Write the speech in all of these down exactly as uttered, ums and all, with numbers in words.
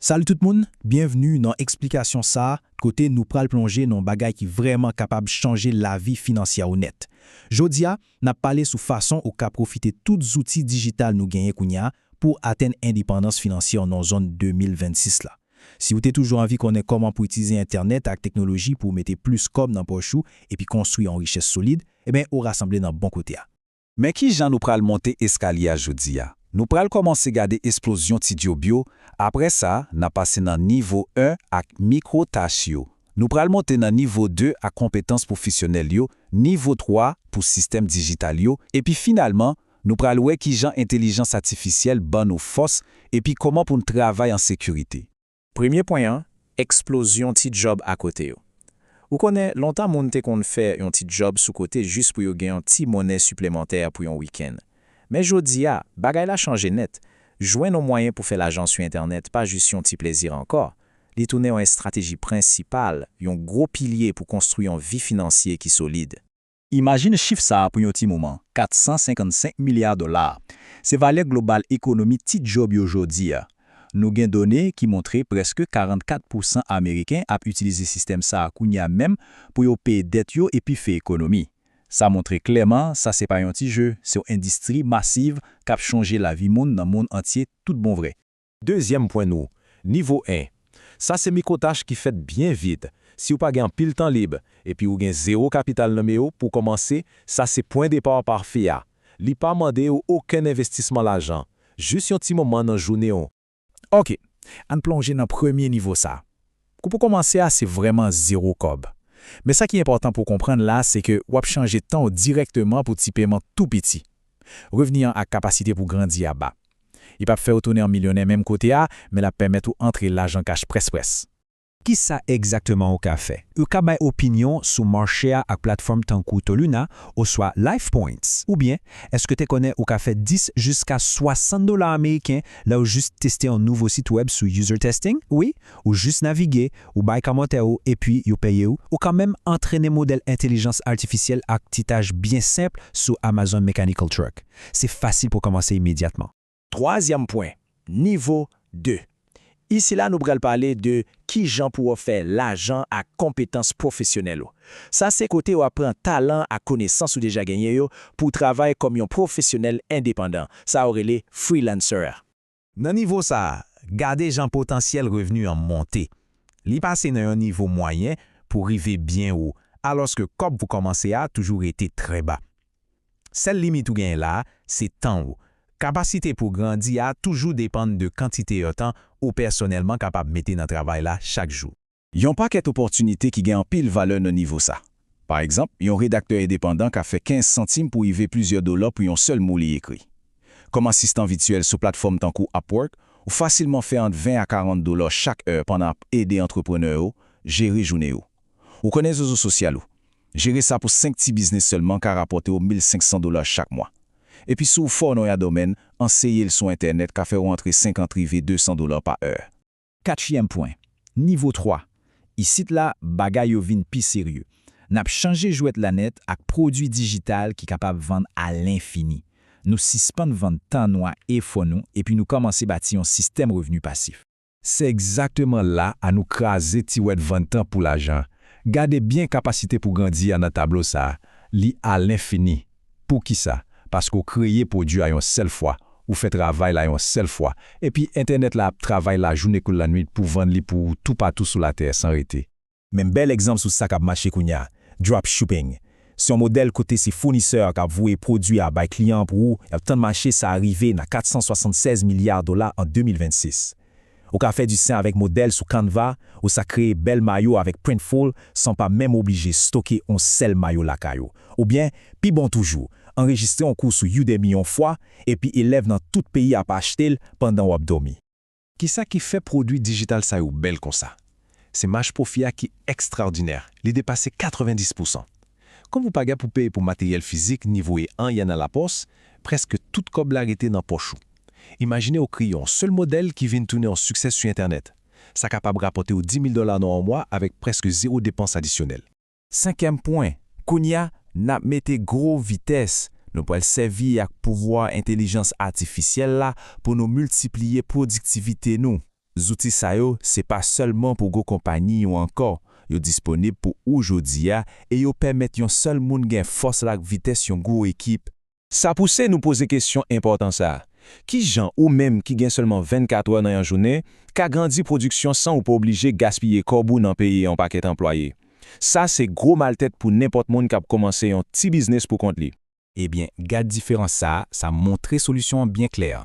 Salut tout moun, byenvni nan eksplikasyon sa a, kote nou pral plonje nan yon bagay ki vrèman kapab chanje lavi finansyè w nèt. Jodi a, n ap pale sou fason ou ka pwofite tout zouti dijital nou genyen kounye a pou w atenn endepandans finansyè nan zòn de mil vennsis la. Si w te toujou anvi konnen kòman pou itilize entènèt ak teknoloji pou w mete plis kòb nan pòch ou epi konstwi yon richès solid, ebyen, ou rasanble nan bon kote a. Men ki jan nou pral monte eskalye a jodi a. Nou pral kòmanse gade eksplozyon ti djòb yo, apre sa, n a pase nan nivo en ak mikwo tach yo. Nou pral monte nan nivo de ak konpetans pwofesyonèl yo, nivo twa pou sistèm dijital yo, epi finalman, nou pral wè ki jan entèlijans atifisyèl ban nou fòs epi kòman pou n travay an sekirite. Premye pwen an, eksplozyon ti djòb akote yo. Ou konnen, lontan moun te konn fè yon ti djòb sou kote jis pou yo gen yon ti monnen siplemantè pou yon wikenn. Men jodi a, bagay la chanje nèt. Jwenn yon mwayen pou fè lajan sou entènèt pa jis yon ti plezi ankò. Li tounen yon estrateji prensipal, yon gwo pilye pou konstwi yon vi finansye ki solid. Imajine chif sa a pou yon ti moman, kat san senkant senk milya dola. Se valè global ekonomi ti djòb yo jodi a. Nou gen done ki montre prèske karannkat pousan Ameriken ap itilize sistèm sa a kounye a menm pou yo peye dèt yo epi fè ekonomi. Sa montre klèman, sa se pa yon ti je, se yon endistri masiv k ap chanje lavi moun nan mond antye tout bon vre. Dezyèm pwen nou, nivo en. Sa se mikwotach ki fèt byen vit. Si w pa gen anpil tan lib, epi w gen zewo kapital nan men w pou w kòmanse, sa se pwen depa pafè a. Li pa mande w okenn envestisman lajan, jis yon ti moman nan jounen w. Oke, ann plonje nan premye nivo sa a. Kou pou kòmanse a se vrèman zewo kòb. Men sa ki enpòtan pou w konprann la, se ke w ap chanje tan w dirèkteman pou ti peman tou piti. Revni an ak kapasite pou grandi a ba. Li p ap fè w tounen an milyonè menm kote a, men l ap pèmèt ou antre lajan kach près près. Kisa egzakteman ou ka fè? Ou ka bay opinyon sou mache a ak platfòm tankou Toluna oswa LifePoints. Oubyen, èske w te konnen ou ka fè dis jiska swasant dola ameriken lè w jis teste yon nouvo sit wèb sou user testing? Wi, ou jis navige, ou bay kòmantè ou, epi yo peye w. Ou ka menm antrene modèl entèlijans atifisyèl ak ti tach byen senp sou Amazon Mechanical Turk. Se fasil pou w kòmanse imedyatman. Twazyèm pwen, nivo de. Isi la nou pral pale de kijan pou w fè lajan ak konpetans pwofesyonèl ou. Sa se kote w ap pran talan ak konesans ou deja genyen yo pou w travay kòm yon pwofesyonèl endepandan, sa yo rele freelancer. Nan nivo sa a, gade jan potansyèl revni an monte. Li pase nan yon nivo mwayen pou rive byen wo, alòske kòb pou kòmanse a toujou rete trè ba. Sèl limit ou genyen la a, se tan ou. Kapasite pou w grandi a toujou depann de kantite tan ou pèsonèlman kapab mete nan travay la chak jou. Yon pakèt opòtinite ki gen anpil valè nan nivo sa. Pa egzanp, yon redaktè endepandan ka fè kenz santim pou rive plizyè dola pou yon sèl mo li ekri. Kòm asistan vityèl sou platfòm tankou Upwork, ou fasilman fè ant ven a karant dola chak è pandan ap ede antreprenè yo jere jounen yo. Ou konnen rezo sosyal ou. Jere sa pou senk ti biznis sèlman ka rapòte w mil senk san dola chak mwa. Epi si w fò nan yon domèn, anseye l sou entènèt ka fè w antre senkant rive de san dola pa è. Katriyèm pwen, nivo twa. Isit la, bagay yo vin pi serye. N ap chanje jwèt la nèt ak pwodui dijital ki kapab vann alenfini. Nou sispann vann tan nou ak efò nou, epi nou kòmanse bati yon sistèm revni pasif. Se egzakteman la a nou kraze ti wèt vann tan pou lajan. Gade byen kapasite pou grandi a nan tablo sa a, li alenfini. Poukisa? Paske w kreye pwodui a yon sèl fwa, ou fè travay la yon sèl fwa, epi entènèt la ap travay lajounen kou lannwit pou vann li pou ou toupatou sou latè san rete. Men bèl egzanp sou sa k ap mache kounye a, dropshipping. Se yon modèl kote se founisè a k ap voye pwodui a bay kliyan an pou ou, y ap tann mache sa a rive nan kat san swasannsèz milya dola an de mil vennsis. Ou ka fè disen avèk modèl sou Canva, ou sa kreye bèl mayo avèk Printful san w pa menm oblije stoke yon sèl mayo lakay ou. Oubyen, pi bon toujou, anrejistre yon kou sou Udemy yon fwa, epi elèv nan tout peyi ap achte l pandan w ap dòmi. Kisa ki fè pwodui dijital sa yo bèl konsa? Se maj pwofi a ki ekstraòdinè, li depase katrevenndis pousan. Kòm ou pa gen pou peye pou materyèl fizik ni voye anyen nan lapòs, prèske tout kòb la rete nan pòch ou. Imajine w kreye yon sèl modèl ki vin tounen yon siksè sou entènèt. Sa kapab rapòte w dis mil dola nan yon mwa avèk prèske zewo depans adisyonèl. Senkyèm pwen, kounye a, n ap mete gwo vitès. Nou pral sèvi ak pouvwa entèlijans atifisyèl la pou nou miltipliye pwodiktivite nou. Zouti sa yo, se pa sèlman pou gwo konpayi yo ankò. Yo disponib pou ou jodi a e yo pèmèt yon sèl moun gen fòs la ak vitès yon gwo ekip. Sa pouse nou poze kesyon enpòtan sa a, ki jan ou menm ki gen sèlman vennkat è nan yon jounen ka grandi pwodiksyon san ou pa oblije gaspiye kòb ou nan peye yon pakèt anplwaye? Sa se gwo maltèt pou nenpòt moun k ap kòmanse yon ti biznis pou kont li. Ebyen, gad diferans sa a, sa montre solisyon an byen klè.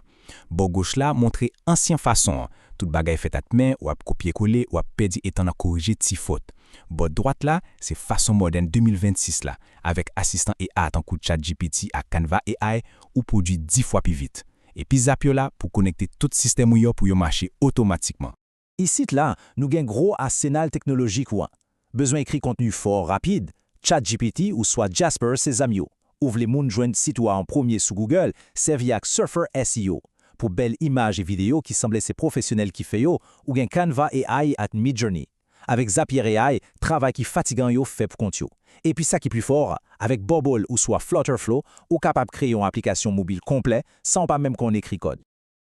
Bò goch la montre ansyen fason an. Tout bagay fèt ak men, w ap kopye kole, w ap pèdi etan nan korije ti fòt. Bò dwat la, se fason mòdèn de mil vennsis la, avèk asistan A I tankou ChatGPT ak Canva A I, ou pwodui dis fwa pi vit. Epi zap yo la pou konekte tout sistèm ou yo pou yo mache otomatikman. Isit la, nou gen gwo asenal teknolojik ou an. Bezwen ekri kontni fò rapid? ChatGPT oswa Jasper se zam yo. Ou vle moun jwenn sit ou a an premye sou Google? Sèvi ak Surfer S E O. Pou bèl imaj e videyo ki sanble se pwofesyonèl ki fè yo, ou gen Canva A I ak Midjourney. Avèk Zapier A I, travay ki fatigan yo fè pou kont yo. Epi sa ki pi fò, avèk Bubble oswa Flutterflow, ou kapab kreye yon aplikasyon mobil konplè san w pa menm konn ekri kòd.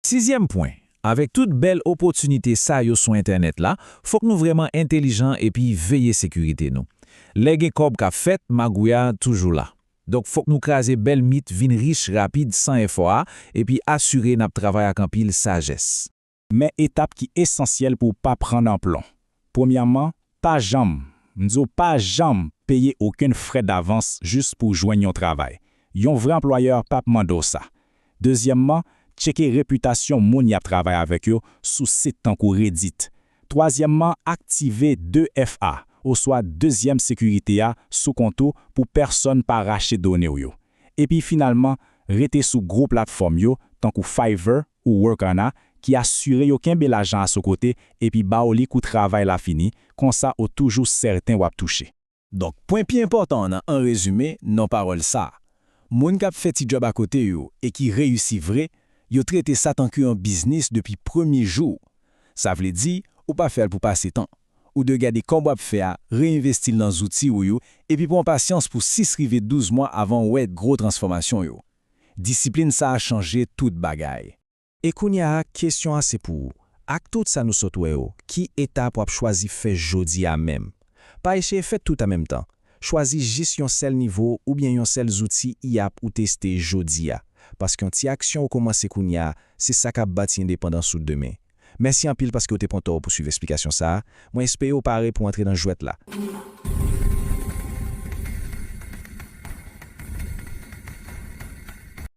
Sizyèm pwen, avèk tout bèl opòtinite sa yo sou entènèt la, fòk nou vrèman entèlijan epi veye sekirite nou. Lè gen kòb k ap fèt, magouy a toujou la. Donk, fòk nou kraze bèl mit vin rich rapid san efò a, epi asire n ap travay ak anpil sajès. Men etap ki esansyèl pou w pa pran nan plon. Premyèman, pa janm, m di w pa janm peye okenn frè davans jis pou w jwenn yon travay. Yon vrè anplwayè p ap mande w sa. Dezyèmman, tcheke repitasyon moun y ap travay avèk yo sou sit tankou Reddit. Twazyèmman, aktive de F A, oswa dezyèm sekirite a sou kont ou pou pèsonn pa rache done w yo. Epi finalman, rete sou gwo platfòm yo, tankou Fiverr ou Workana, ki asire yo kenbe lajan a sou kote epi ba w li kou travay la fini, konsa ou toujou sèten w ap touche. Donk, pwen pi enpòtan an nan, an rezime, nan pawòl sa a, moun k ap fè ti djòb akote yo e ki reyisi vre, yo trete sa tankou yon biznis depi premye jou. Sa vle di, ou pa fè l pou pase tan. Ou dwe gade kòb w ap fè a, reenvesti l nan zouti ou yo, epi pran pasyans pou sis rive douz mwa avan w wè gwo transfòmasyon yo. Disiplin sa a chanje tout bagay. E kounye a, kesyon an se pou ou. Ak tout sa nou sot wè yo, ki etap w ap chwazi fè jodi a menm? Pa eseye fè tout an menm tan. Chwazi jis yon sèl nivo oubyen yon sèl zouti I A pou w teste jodi a. Paske yon ti aksyon ou kòmanse kounye a, se sa k ap bati endepandans ou demen. Mèsi anpil paske w te pran tan w pou swiv esplikasyon sa a. Mwen espere w pare pou antre nan jwèt la.